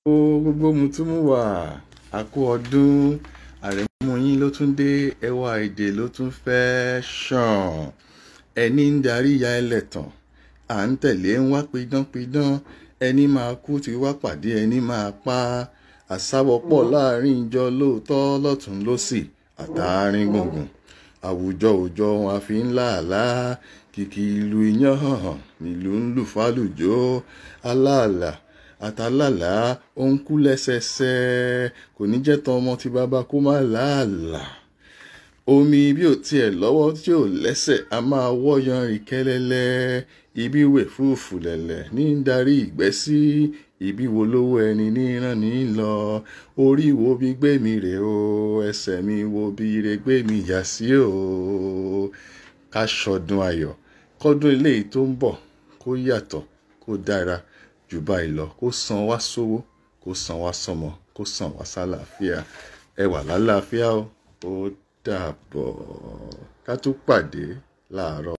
Gbogbo mùtúmùwà, àkú ọdún. Àrẹ̀mú yín ló tún dé, ẹwà èdè ló tún fẹ́ ṣàn. Ẹni ń darí ya ẹlẹ́tàn, à ń tẹ̀lé ń wá pidánpidán. Ẹni máa kú ti wá pàdé ẹni máa pa. Àsáwọ́pọ̀ láàrin ìjọ lóòótọ́ lọ́tún lósì àtàrin gbùngbùn. Àwùjọ òjọ wọn a fi ń làálàá. Kìkì ìlú iyán hàn nílùú ń lù fálùjọ. Aláàlá àtàlálà ó ń kú lẹ́sẹsẹ. Kò ní jẹ́ tan ọmọ tí bàbá kó má làálàá. Omi bí ò tiẹ̀ lọ́wọ́ tí ò lẹ́sẹ̀ a máa wọ́ yanrìn kẹ́lẹ́lẹ́. Ibi wẹ̀ fúùfù lẹ̀lẹ̀ ní ń darí ìgbẹ́ sí. Ibi wo lówó ẹni ní rán ní lọ. Orí wo bí gbé mi rè o, ẹsẹ̀ mi wo bí ire gbé mi yà sí o. Ká ṣọdún ayọ̀, kọ́dún eléyìí tó ń bọ̀ kó yàtọ̀, kó dára jù báyìí lọ, kó san wá sówó, kó san wá sọ́mọ, kó san wá sálàáfíà. Ẹ wà lálàáfíà o, ó dàbọ̀. Ká tún pàdé láàárọ̀.